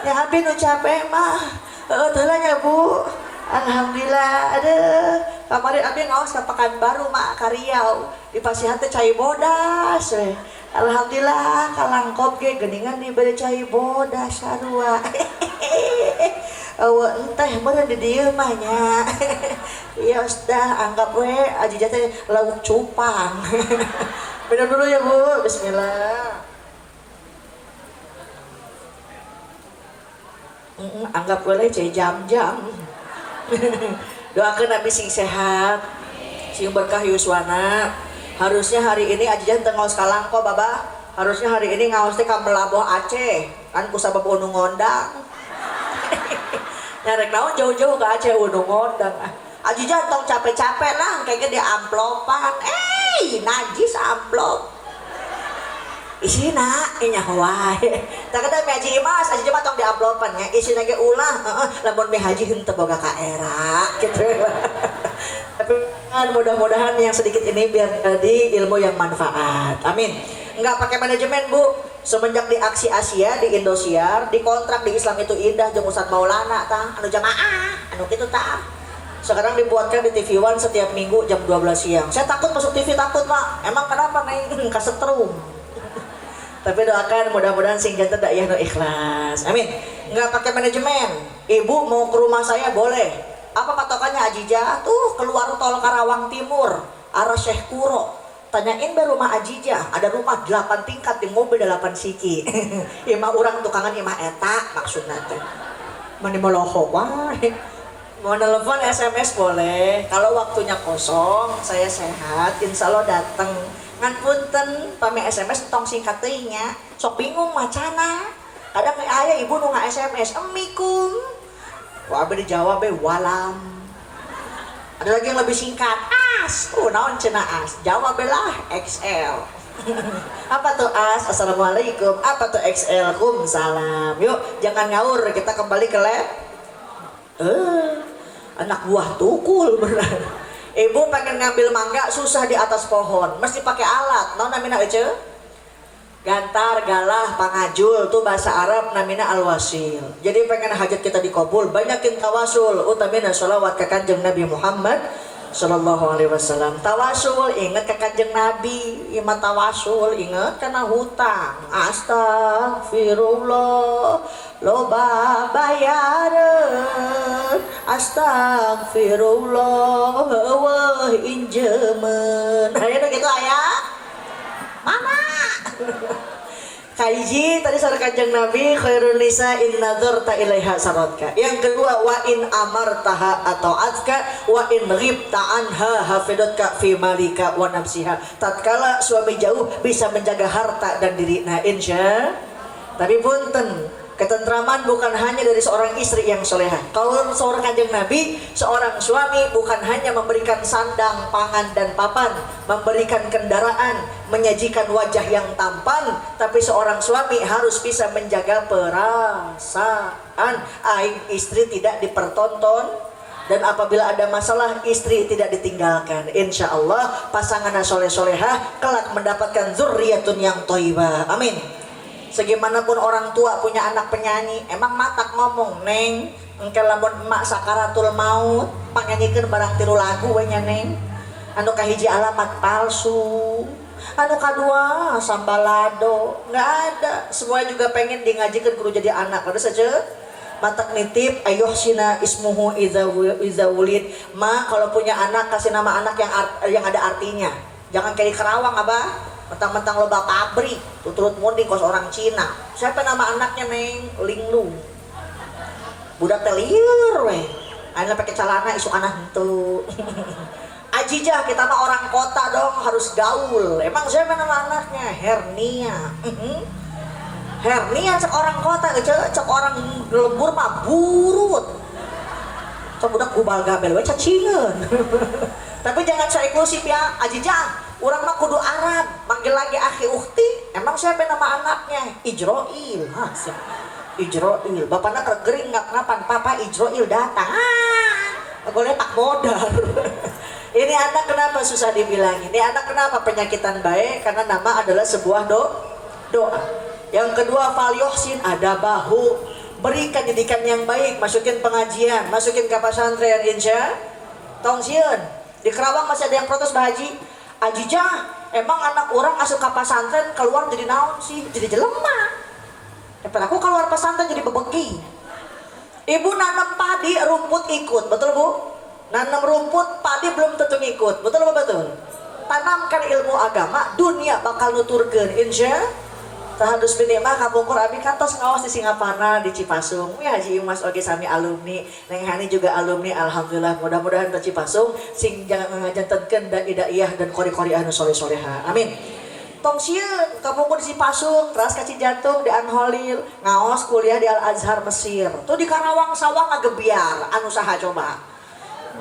Ya abi nu capek mah. Heeh, teu nya, Bu. Alhamdulillah. Aduh, kamari abi ngaos ka Pekanbaru, Mak, ka Riau. Di pasihan teh cai bodas we. Alhamdulillah kalangkop ge geuningan dibere cai bodas sarua. Eueuh enteh meureun di dieu mah nya. Ya sudah, anggap we Ajijah teh lauk cupang. Minum dulu ya, Bu. Bismillah. Anggap we cai jam-jam. Doakeun abi sing sehat, sing berkah yuswana. Harusnya hari ini Ajijah teu ngaos ka Langko, Babah. Harusnya hari ini ngaos teh ka Melaboh Aceh, kan ku sabab unu ngondang. Nyarek naon jauh-jauh ke Aceh unu ngondang. Ajijah tong capek-capek lah, kayaknya dia amplopan. Najis amplop. Isina nya wae. Tak kata mi haji Imas, Ajijah mah tong di amplopan nya. Isina ge ulah, heeh, lamun mi haji henteu boga ka era gitu. Tapi kan mudah-mudahan yang sedikit ini biar jadi ilmu yang manfaat. Amin. Enggak pakai manajemen, Bu. Semenjak di Aksi Asia, di Indosiar, di kontrak di Islam itu indah jeung Ustadz Maulana tah, anu jamaah, anu kitu tah. Sekarang dibuatkan di TV One setiap minggu jam 12 siang. Saya takut masuk TV, takut, Pak. Emang kenapa, Neng? Kasetrum. Tapi doakan mudah-mudahan sing janten dakwah nu ikhlas. Amin. Enggak pakai manajemen. Ibu mau ke rumah saya boleh. Apa patokannya Ajijah? Tuh keluar tol Karawang Timur arah Syekh Kuro. Tanyain be rumah Ajijah, ada rumah 8 tingkat di mobil 8 siki. Imah urang tukangan imah eta maksudna teh. Mani molohok wae. Mau nelfon SMS boleh. Kalau waktunya kosong, saya sehat, insya Allah dateng. Ngan punten, pami SMS tong singkat teuing nya. Sok bingung macana. Kadang aya ibu nu nga-SMS, "Emikum." Wah, abi dijawab be walam. Ada lagi yang lebih singkat, as. Oh, naon cenah as? Jawab be lah XL. Apa tuh as? Assalamualaikum. Apa tuh XL? Kum salam. Yuk, jangan ngawur, kita kembali ke lab. Anak buah tukul bener. Ibu pengen ngambil mangga susah di atas pohon, mesti pakai alat. Naon namina ece? Gantar, galah, pangajul tuh bahasa Arab namina alwasil. Jadi pengen hajat kita dikabul, banyakin tawasul, utamina sholawat ke Kanjeng Nabi Muhammad Sallallahu Alaihi Wasallam. Tawasul ingat ke Kanjeng Nabi, ima tawasul ingat karena hutang. Astagfirullah, loba bayaran. Astagfirullah, wah injemen. Ayo gitu ayah. Mana? Kahiji tadi saur Kanjeng Nabi, khairun nisa in nadzarta ilaiha saratka. Yang kedua, wa in amartaha ata'atka wa in ghibta anha hafidatka fi malika wa nafsiha. Tatkala suami jauh bisa menjaga harta dan diri. Nah, insya. Tapi punten, ketentraman bukan hanya dari seorang istri yang soleha. Kalau seorang Kanjeng Nabi, seorang suami bukan hanya memberikan sandang, pangan, dan papan, memberikan kendaraan, menyajikan wajah yang tampan, tapi seorang suami harus bisa menjaga perasaan. Aib istri tidak dipertonton, dan apabila ada masalah istri tidak ditinggalkan. Insya Allah pasangan soleh solehah kelak mendapatkan zurriyatun yang thayyibah. Amin. Segimanapun orang tua punya anak penyanyi, emang matak ngomong, "Neng, engke lamun emak sakaratul maut, pangnyanyikeun barang tilu lagu we nya, Neng. Anu kahiji Alamat Palsu, anu kadua Sambalado." Nggak ada, semua juga pengen di ngajikan, kudu jadi anak ada saja. Matak nitip, ayyuhsina ismuhu idza wulid. Ma, kalau punya anak kasih nama anak yang ada artinya, jangan kayak di Kerawang, Abah, mentang-mentang loba pabrik tuturut munding kos orang Cina. Siapa nama anaknya, Neng? Linglu. Budak teh lieur weh. Ayeuna pakai celana, isuk anak henteu. Ajijah, kita mah orang kota dong, harus gaul. Emang siapa nama anaknya? Hernia. Hernia cek orang kota, cek orang lembur mah burut. Cek budak gubal gabel we cacingeun. Tapi jangan so eksklusif ya, Ajijah. Urang mah kudu Arab, manggil lagi akhi ukhti. Emang siapa nama anaknya? Ijroil. Hah, siap. Ijroil. Bapaknya kegering nggak ngapan, "Papa, Ijroil datang." Ah, boleh pak modal. Ini anak kenapa susah dibilangin? Ini anak kenapa penyakitan baik? Karena nama adalah sebuah doa. Yang kedua, falyuhsin adabahu. Berikan didikan yang baik, masukin pengajian, masukin ke pesantren, insya. Tong sieun. Di Kerawang masih ada yang protes, Bah Haji. "Ajijah, emang anak orang asup ke pesantren keluar jadi naon sih? Jadi jelema. Daripada aku keluar pesantren jadi bebeki." Ibu nanam padi, rumput ikut, betul, Bu? Nanam rumput, padi belum tentu ngikut, betul apa betul? Tanamkan ilmu agama, dunia bakal nuturkeun, insya. Tahadus bin Nikmah kapungkur abi kan tos ngaos di Singaparna, di Cipasung. Ya, Haji Imas oge sami alumni, Neng Hani juga alumni, alhamdulillah. Mudah-mudahan di Cipasung sing jangan ngajantenkeun dai-daiyah dan qori-qori anu soleh-soleha. Amin. Tong sieun, kapungkur di Cipasung, teras ka Cijantung di Anholil, ngaos kuliah di Al Azhar Mesir. Tuh di Karawang sawah ngagebiar, anu saha coba?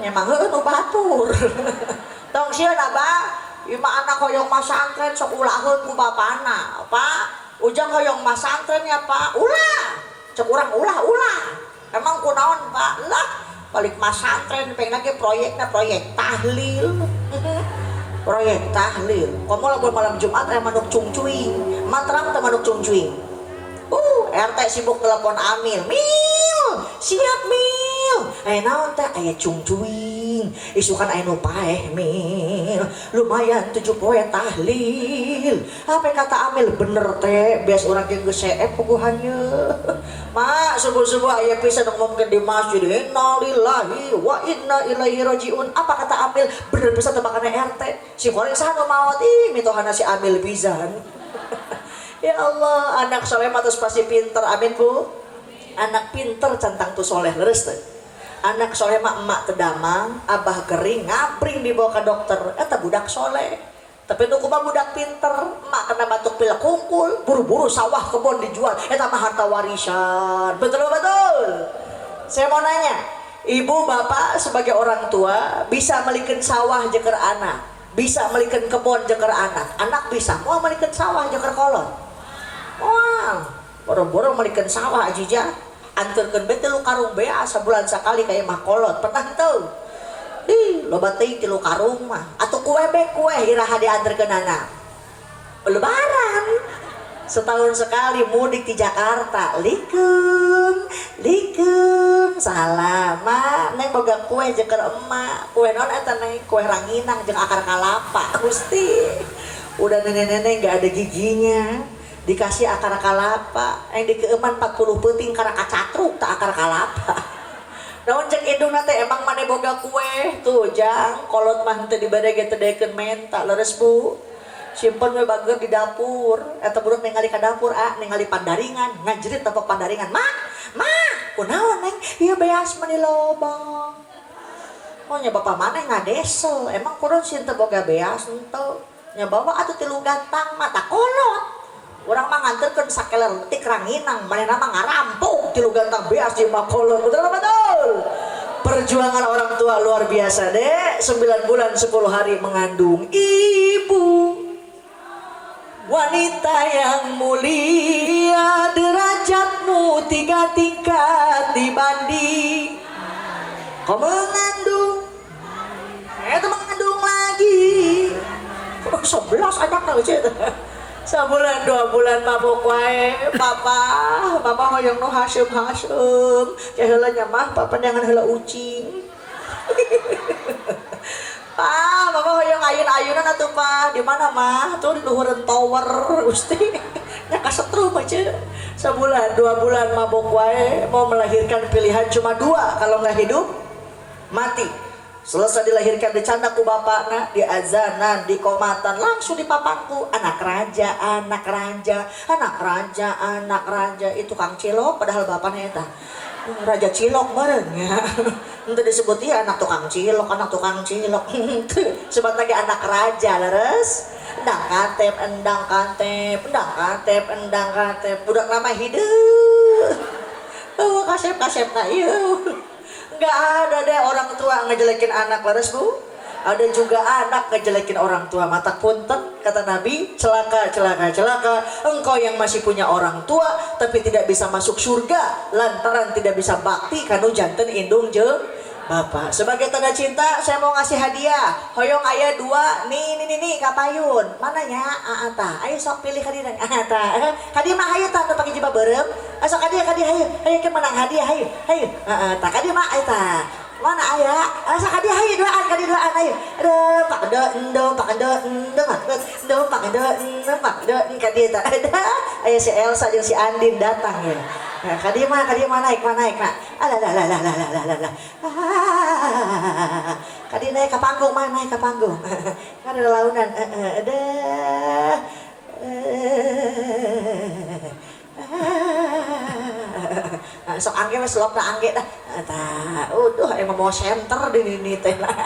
Emang heueuh nu batur. Tong sieun, Abah, ima anak hoyong masantren sok ulaheun ku bapana. "Pak, Ujang hoyong masantren ya, Pak." "Ulah." Cek urang, "Ulah, ulah." "Emang kunaon, Pak?" "Lah, balik masantren pengen lagi proyeknya proyek tahlil." Proyek tahlil. Komo lamun malam Jumat aya manuk cungcuing. Materam teh manuk cungcuing. RT sibuk telepon Amil. "Mil, siap, Mil. Eh, naon teh?" "Aya cungcuing. Isukan aya nu paeh, Mil. Lumayan 7 poe tahlil." Apa kata Amil? "Bener teh, bias urang ge geus seep puguhannya." Mak, subuh-subuh aya pisan nu ngomongkeun di masjid, innalillahi wa inna ilaihi rajiun. Apa kata Amil? "Bener pisan tebakanna RT. Si goreng saha nu maot?" "Ih, mitohana si Amil pisan." Ya Allah, anak soleh mah terus pasti pinter. Amin, Bu. Anak pinter can tangtu soleh, leres teh. Anak soleh mah emak teu damang, abah gering, ngabring dibawa ke dokter. Eta budak soleh. Tapi nu kumaha budak pinter, emak kena batuk pilek kungkul, buru-buru sawah kebun dijual. Eta mah harta warisan. Betul betul. Saya mau nanya, ibu bapak sebagai orang tua bisa melikeun sawah jang keur anak, bisa melikeun kebon jang keur anak. Anak bisa mau melikeun sawah jang keur kolot? Wah, boro-boro melikeun sawah, Ajijah. Anterkeun be 3 karung bea sabulan sakali kayak mah kolot. Pernah teu? Ih, loba teuing 3 karung mah. Atuh kue be kue iraha dianterkeun anak? Lebaran. Setahun sekali mudik di Jakarta. Likum, likum, salam. "Ma, Neng boga kue jang keur emak." "Kue naon eta, Neng?" "Kue ranginang jeung akar kalapa." Gusti. Udah nenek-nenek nggak ada giginya, dikasih akar kalapa yang dikeuman 40 peuting karena kacatruk tak akar kalapa. Naon cek indung teh? "Emang maneh boga kue tuh jang? Kolot mah henteu dibere ge teu daekeun menta." Leres, Bu? Simpen we bager di dapur. Eta budak ningali ka dapur, ah, ningali pandaringan, ngajerit tempat pandaringan. "Ma, ma, kunaon, Neng?" "Ieu beas mani loba." Oh nya, bapak mana ngadesel, emang kurang sih teu boga beas henteu. Nya bawa atuh tilu gantang mata kolot. Urang mah nganterkeun sakeler letik ranginang, manehna mah ngarampok tilu gantang beas di makolot. Betul apa betul? Perjuangan orang tua luar biasa, Dek. 9 bulan 10 hari mengandung ibu. Wanita yang mulia, derajatmu tiga tingkat dibanding kau mengandung, itu mengandung lagi. Oh, 11 anak tau sih. Sebulan 2 bulan mabuk wae, "Papa, papa hoyong nu hasem hasem." Ya heula nya mah, papa jangan heula ucing. "Pa, papa hoyong ayun-ayunan atuh, Pa." "Di mana, Mah?" "Tuh di luhureun tower." Gusti, nya kasetrum aja. Sebulan 2 bulan mabok wae, mau melahirkan pilihan cuma dua, kalau nggak hidup mati. Selesai dilahirkan, dicandak ku bapakna, diazanan, dikomatan, langsung dipapangku, "Anak raja, anak raja, anak raja, anak raja." Itu kang cilok, padahal bapaknya eta raja cilok meureun ya. Untuk disebut ya anak tukang cilok, anak tukang cilok. Sebut lagi anak raja, leres. Endang katep, endang katep, endang katep, endang katep. Budak lama hidup. Oh, kasep kasep nah iya. Nggak ada deh orang tua ngejelekin anak, leres, Bu. Ada juga anak ngejelekin orang tua. Mata punten, kata Nabi, celaka, celaka, celaka engkau yang masih punya orang tua tapi tidak bisa masuk surga lantaran tidak bisa bakti kanu janten indung jeung bapak. Sebagai tanda cinta, saya mau ngasih hadiah. Hoyong aya dua nih, nih, nih, nih, kapayun. Mana nya? Ata. Ayo sok pilih ka dieu. Ata. Hadiah mah hayu tah, nu pake jilbab beureum. Asok ka dieu, ka dieu, hayu. Hayu ke menang hadiah, hayu. Hayu. Heeh, tah ka dieu mah eta. Mana aya? Asa ka dieu, hayu duaan, ka dieu duaan, hayu. Aduh, pak do endo, pak do endo, pak do pak do endo, pak do ka dieu tah. Aya si Elsa jeung si Andin datang ya. Nah, ka dieu mah, ka dieu mah, naik, mah naik, mah. Alah lah lah lah lah lah lah lah. Ah, ka dieu naik ke panggung, mah naik ke panggung. Kan ada launan. Heeh, ada. Eh. Ah, sok angge we, selopna angge dah. Tah, uduh emang mau center di ini teh lah.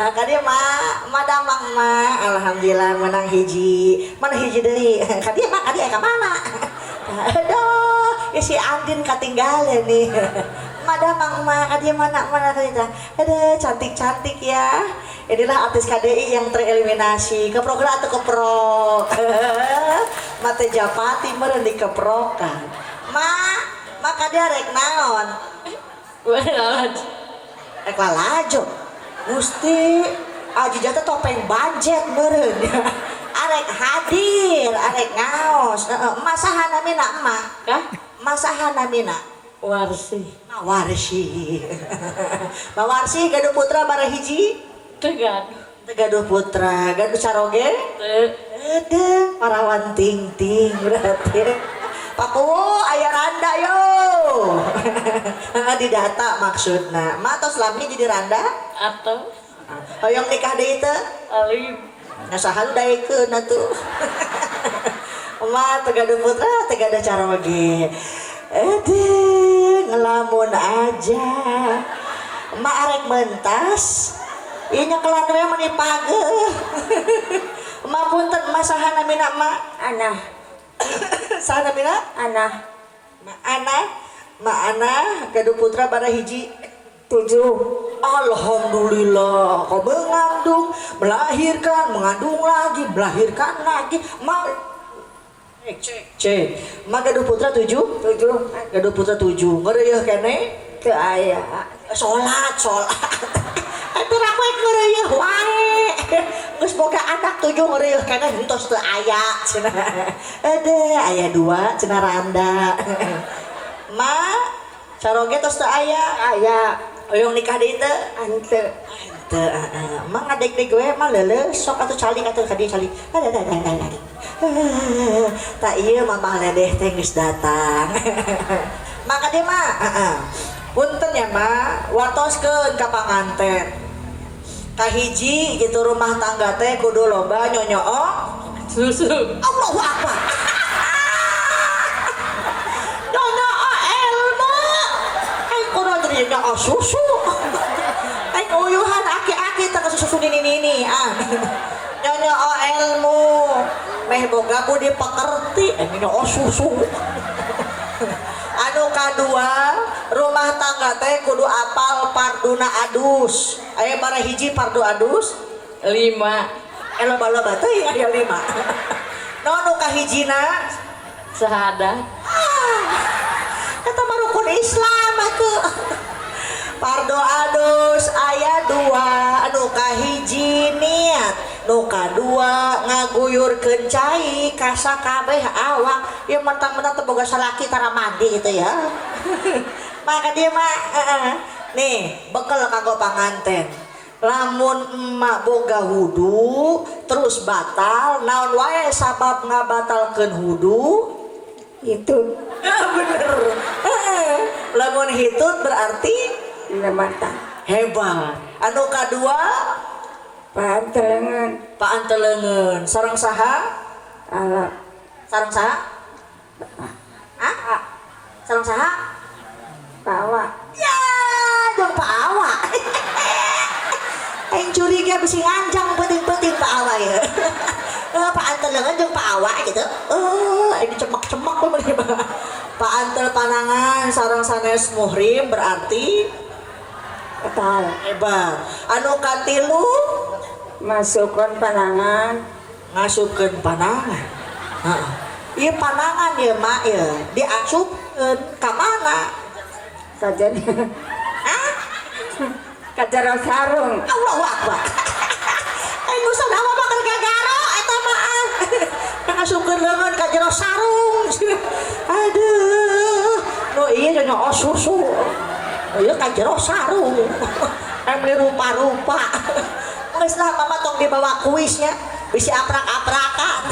Nah, ka dieu mah, madamang mah, alhamdulillah menang hiji. Mana hiji deui? Ka dieu mah, ka dieu ka mana? Aduh, ya si Andin katinggalan nih. Madamang mah, ka dieu mana mana ka dieu. Aduh, cantik-cantik ya. Inilah artis KDI yang tereliminasi. Keprok atau keprok? Mate Japati meureun dikeprokan. Ma, maka dia rek naon? Rek lalajo. Gusti, aji jatuh topeng budget meureun. Arek hadir, arek ngaos. Heeh, emak saha namina, emak? Kah? Emak saha namina? Warsi. Mawarsi. Mawarsi gaduh putra bara hiji? Teu gaduh. Teu gaduh putra, gaduh caroge? Teu. Ada parawan ting ting berarti. Paku aya randa yo. Di data maksudna. Ma tos lami jadi randa? Atau Hoyong nikah deui teu? Alim. Nya saha nu daekeun atuh. Ma teu gaduh putra, teu gaduh caroge. Aduh, ngelamun aja. Ma arek mentas. Ieu nyekelan we meni pageuh. Ma punten, ma saha namina, ma? Ana. Saha namina? Ana. Ma Ana. Ma Ana gaduh putra bara hiji? 7. Alhamdulillah, kau mengandung, melahirkan, mengandung lagi, melahirkan lagi. Ma, cek, cek, cek. Ma gaduh putra 7? 7. Gaduh putra 7. Ngeureuh kene? Teu aya. Salat, salat. Eta aku ngeureuh wae. Geus boga anak 7, ngeureuh kene entos teu aya cenah. Aduh, aya 2 cenah randa. Ma, caroge tos teu aya? Aya. Hoyong nikah deui teu? Henteu. Henteu, heeh. Mah ngadeg-deg we mah leuleus, sok atuh calik atuh ka dieu, calik. Alah alah alah alah. Tak ieu mamah ledeh teh geus datang. Maka dia mah, heeh. Punten ya, Ma, wartoskeun ka panganten. Kahiji gitu, rumah tangga teh kudu loba nyonyook. Susu. Allahu Akbar. Nyonya ilmu. Aing kudu jadi nyonya susu. Aing uyuhan aki-aki teh susu nini-nini ah. Nyonya ilmu. Meh boga budi pekerti nyonya susu. Anu kadua, rumah tangga teh kudu apal parduna adus. Aya bara hiji pardu adus? 5. Loba-loba teh aya 5. No nu kahijina syahadat. Eta mah rukun Islam atuh. Pardu adus aya 2, anu kahiji niat, nu kadua ngaguyurkeun cai ka sakabeh awak. Ieu mentang-mentang teu boga salaki tara mandi gitu ya. Maka dia mah nih bekel kanggo panganten. Lamun emak boga wudu terus batal, naon wae sabab ngabatalkeun wudu? Hitut. Bener. Lamun hitut berarti mata. Hebat. Anu kadua paantelengeun. Paantelengeun. Sareng saha? Ala. Sareng saha? Hah? Sareng saha? Pawa. Ya, jeung Pak Awa. Aing curiga bisi nganjang penting-penting Pak Awa ya. Pak Antelengeun jeung Pak Awa gitu. Ini cemak-cemak mah. Pak Antel panangan sareng sanes muhrim berarti batal. Hebat. Anu katilu masukkeun panangan. Ngasupkeun panangan. Heeh. Ieu panangan ya mak ya, diasupkeun ka mana? Kajen. Hah? Ka jero sarung. Allahu Akbar. Aing usaha mah bakal gagaro eta mah. Ngasupkeun leungeun ka jero sarung. Aduh. Nu ieu nya susu. Ieu ka jero sarung. Aing meuli rupa-rupa. Geus lah mama tong dibawa kuisnya, bisi aprak-aprakan.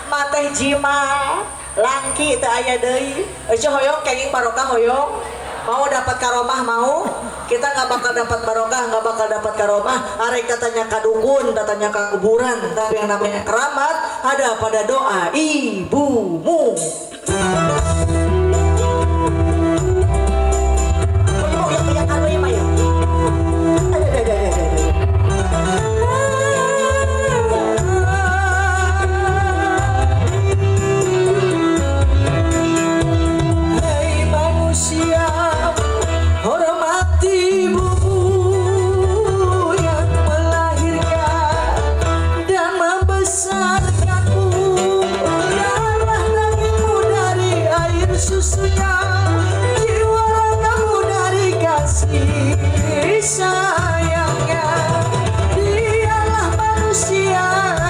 Mateh jima, langki teu aya deui. Eueuh hoyong kenging barokah hoyong. Mau dapat karomah mau? Kita nggak bakal dapat barokah, nggak bakal dapat karomah. Arek katanya kadukun, katanya kuburan, tapi yang namanya keramat ada pada doa ibumu. Hei manusia, hormati ibumu yang melahirkan dan membesarkanmu. Darah dagingmu dari air susunya, jiwa ragamu dari kasih sayangnya. Dialah manusia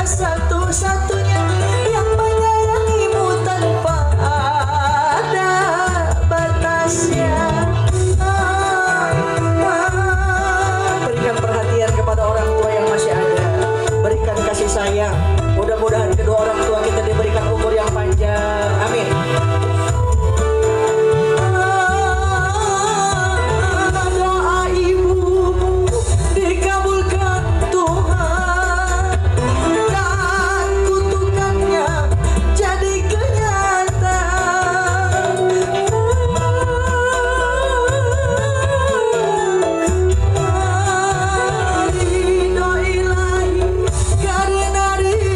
satu-satunya yang menyayangimu tanpa ada batasnya. Berikan perhatian kepada orang tua yang masih ada. Berikan kasih sayang. Mudah-mudahan kedua orang tua kita diberikan umur yang panjang. Amin. Doa ibumu dikabulkan Tuhan, dan kutukannya jadi kenyataan. Ridho ilahi karena ridho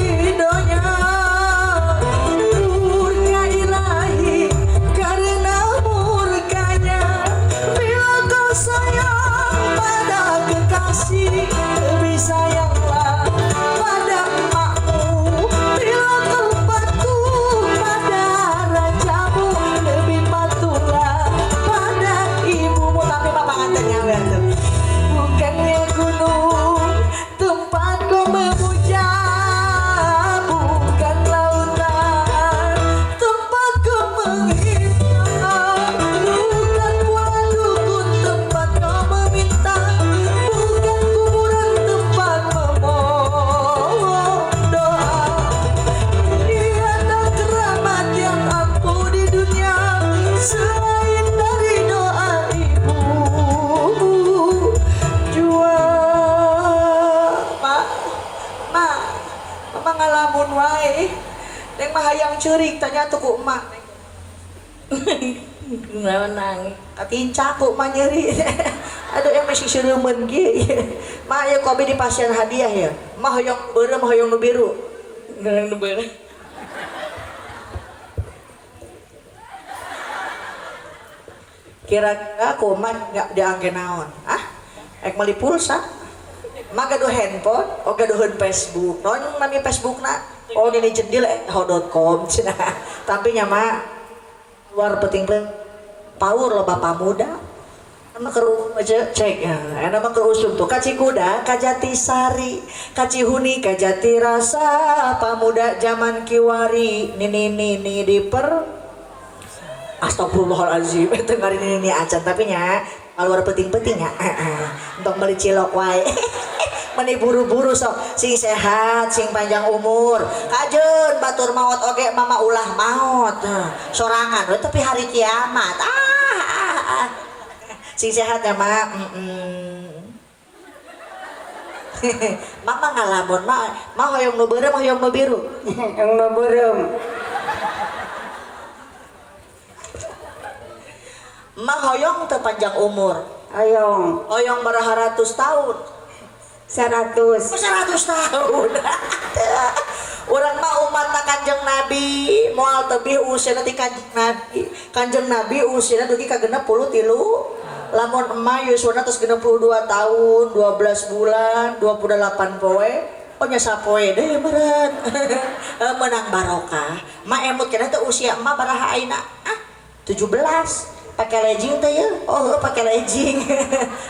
Hayang ceurik tanya tuh ku emak. Kenapa nangis? Katincak ku emak nyeri. Aduh yang masih sireumeun ge. Mak ya kopi di pasien hadiah ya. Mah hoyong beureum hoyong nu biru. Hoyong nu beureum. Kira-kira ku emak nggak diangge naon? Ah? Ek meuli pulsa. Mak gaduh handphone, oh gaduheun Facebook. Non nami Facebookna? Oh nini jendil ho.com cenah. Tapi nya mak luar penting power loba pamuda. Emang keur cek ya, enak mah keur usum tuh ka Cikuda, ka Jatisari, ka Cihuni, ka Jatirasa, pamuda zaman kiwari nini nini diper Astagfirullahalazim, itu ngari nini acan tapi nya keluar penting-penting ya. Untuk beli cilok wae. Meni buru-buru sok sing sehat, sing panjang umur. Kajeun batur maot oge mama ulah maot. Sorangan we tapi hari kiamat. Sing sehat ya, Mak. Mama ngalamun, mak ma hoyong nu beureum hoyong nu biru. Yang nu beureum. Mak hoyong teu panjang umur. Hoyong. Hoyong baraha ratus tahun. 100. Oh, 100 tahun. Urang mah umatna Kanjeng Nabi, moal tebih usiana ti Kanjeng Nabi. Kanjeng Nabi usiana dugi ka 63. Lamun emak yuswana tos 62 tahun, 12 bulan, 28 poe. Oh nya sapoe deui meureun. Menang barokah. Mak emut keneh teh usia emak baraha ayeuna? Ah, 17. Pakai legging teh ya? Oh, pakai legging.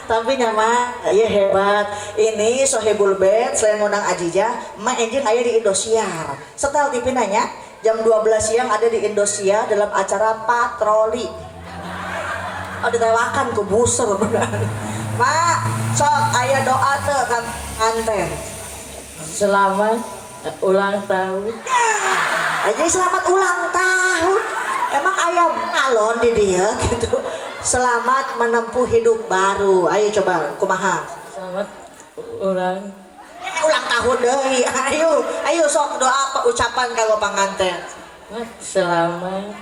Tapi nya mak, ya hebat. Ini Sohibul Bait selain ngundang Ajijah, mak enjing aya di Indosiar. Setel TV nanya, jam 12 siang ada di Indosiar dalam acara patroli. Oh, ditewakan ku buser bener. Mak, sok aya doa teu kan anten. Selamat ulang tahun. Aja selamat ulang tahun. Emang ayam ngalon di dia gitu. Selamat menempuh hidup baru. Ayo coba kumaha. Selamat ulang ulang tahun deui. Ayo, ayo sok doa apa ucapan kalau panganten. Selamat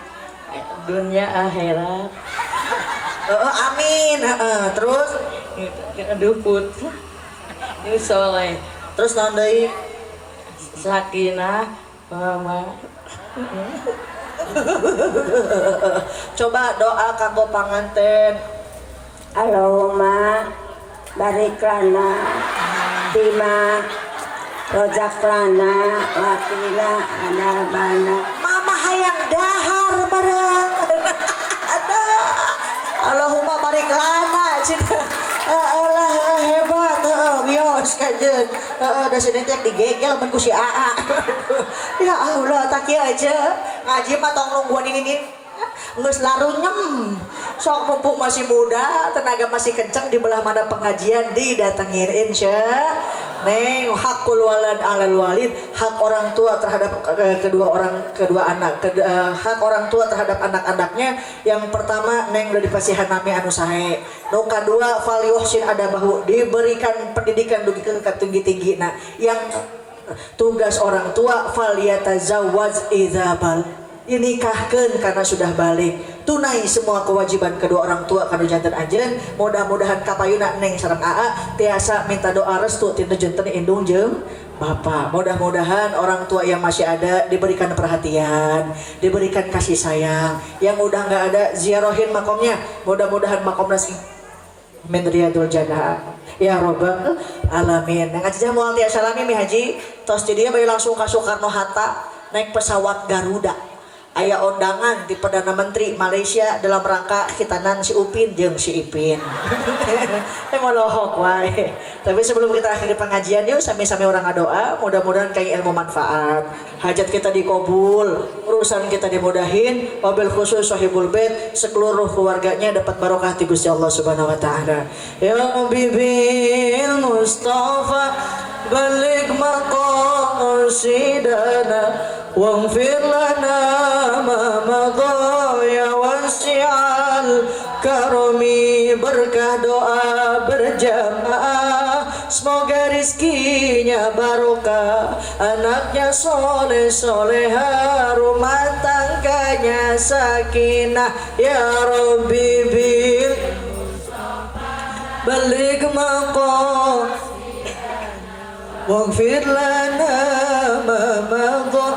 dunia akhirat. Amin. Terus aduh putra nu soleh. Terus naon deui? Sakinah mama. Coba doa kanggo panganten. Allahumma barik lana bima rozaqlana wa qina adzabannar. Mama hayang dahar bareng. Allahumma barik lana cenah. Allah hebat, bios kajeun. Heeh, da sini teh digegel mun ku si Aa. Ya Allah, tak kieu aja. Ngaji mah tong nungguan ini geus larunyem. Sok mumpung masih muda, tenaga masih kencang di belah mana pengajian didatengin insya. Neng hakul walad alal walid, hak orang tua terhadap kedua anak, hak orang tua terhadap anak-anaknya. Yang pertama neng udah dipasihan nami anu sae. Nu kadua fal yuhsin adabahu, diberikan pendidikan dugi ka tinggi-tinggi. Nah, yang tugas orang tua fal yatazawwaj idza bal, dinikahkeun karena sudah balik. Tunai semua kewajiban kedua orang tua kanu janten anjeun. Mudah-mudahan kapayuna neng sareng aa tiasa minta doa restu tina janten indung jeung bapak. Mudah-mudahan orang tua yang masih ada diberikan perhatian, diberikan kasih sayang. Yang udah nggak ada ziarahin makomnya, mudah-mudahan makomna sing min riyadul jannah ya robbal alamin. Neng Ajijah moal tiasa lami mi haji, tos di dieu bari langsung ka Soekarno Hatta naik pesawat Garuda. Aya undangan di Perdana Menteri Malaysia dalam rangka khitanan si Upin jeung si Ipin. Molohok wae. Tapi sebelum kita akhiri pengajian yuk sami-sami orang ngadoa, mudah-mudahan kayak ilmu manfaat. Hajat kita dikabul, urusan kita dimudahin, wabil khusus Sohibul Bait seluruh keluarganya dapat barokah ti Gusti Allah Subhanahu wa taala. Ya Bibil Mustafa balik maqasidana waghfir lana ma madha ya wasi'al karami. Berkah doa berjamaah, semoga rizkinya barokah, anaknya soleh soleha, rumah tangganya sakinah. Ya Rabbi bil balik maqam waghfir lana ma madha.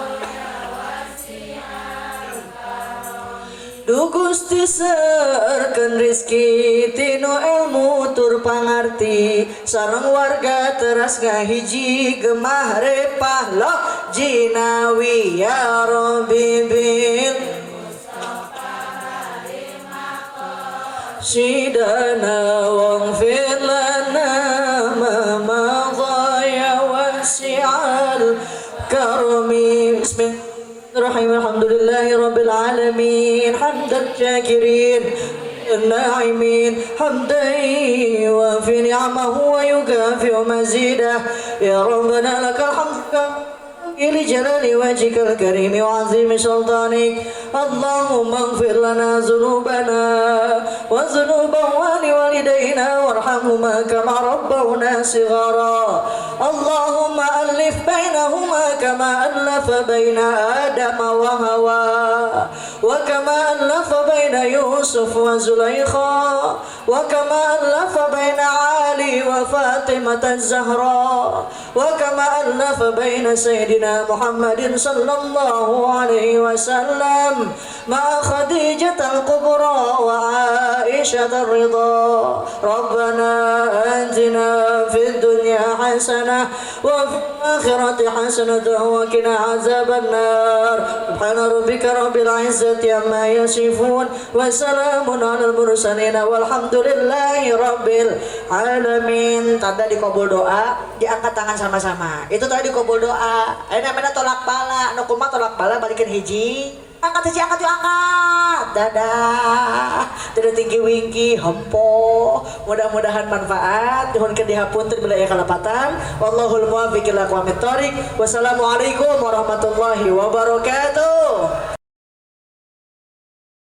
Duh Gusti seurkeun rizki tinu ilmu tur pangarti, sareng warga teras ngahiji gemah repah loh jinawi. Ya Rabbi bil sidana waghfir lana ma madha ya wasi'al karami. Bismillah Rahim, alhamdulillahi rabbil alamin, hamdan syakirin الناعمين، حمدا يوافي نعمه ويكافئ مزيده. يا ربنا لك الحمد لجلال وجهك الكريم وعظيم سلطانك. اللهم اغفر لنا ذنوبنا وذنوب والدينا وارحمهما كما ربونا صغارا. اللهم ألف بينهما كما ألف بين آدم وحواء، وكما ألف بين يوسف وزليخا، وكما ألف بين علي وفاطمة الزهراء، وكما ألف بين سيدنا محمد صلى الله عليه وسلم مع خديجة الكبرى وعائشة الرضا. ربنا آتنا في الدنيا حسنة وفي الآخرة حسنة وقنا عذاب النار. سبحان ربك رب العزة عما يصفون وسلام على المرسلين والحمد لله رب العالمين. Tanda dikabul doa, diangkat tangan sama-sama. Itu tadi dikabul doa. Ini namanya tolak bala. Nu kumaha tolak bala balikin hiji. Angkat hiji, angkat yuk, angkat. Dadah. Tidak tinggi wingki, hempo. Mudah-mudahan manfaat. Nuhun dihapunten bila aya kalepatan. Wallahul muwaffiq ila aqwamit thoriq. Wassalamualaikum warahmatullahi wabarakatuh.